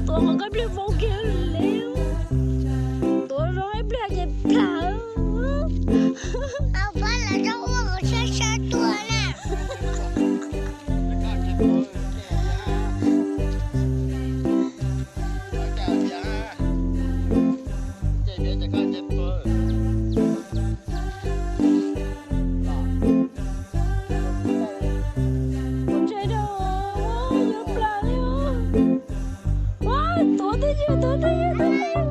Tuav qhov koj pliag vau kiag li. Tuav zoo ib pliag ces plam. Au, pab lawv rau ua kom sab sab tuaj na. Ntshai rau, yuav plam li os. Ua, tuav twj ywm, tuav twj ywm, tuav twj ywm.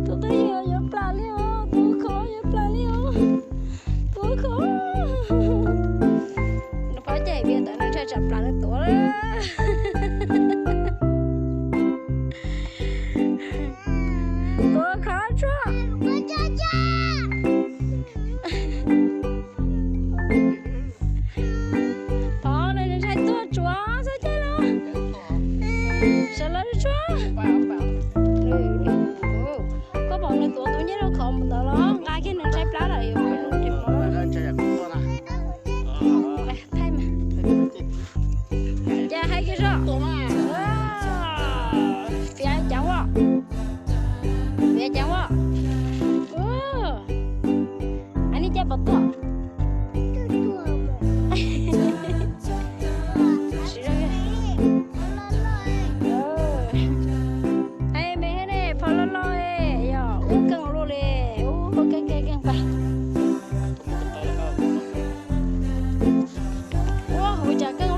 Tuav twj ywm yuav plam li os, tuav khov yuav plam li os. Tuav khov. Nws pab caij vias ntawd nws ntshai tsam plam nws tuav. Tuav khov tsuag. Thov nws ntshai tuag tsuav xwb caij los. Sawv los tsuag. Koj pom nws tuav tus nyiaj rau khov mus ntawd los nqa kiag nws ntshai plab lawm yuav mus ris mov. Thaij mas. Ces hais kiag zoj. Fiav ceev ua. Fiav ceev ua. Ua, a, nej caij puas tuaj? Siv zog. Hais me thiab ne, phom loj loj, yog ub keej luaj li, ub keej keej keej pais. Ub, hauv cas keej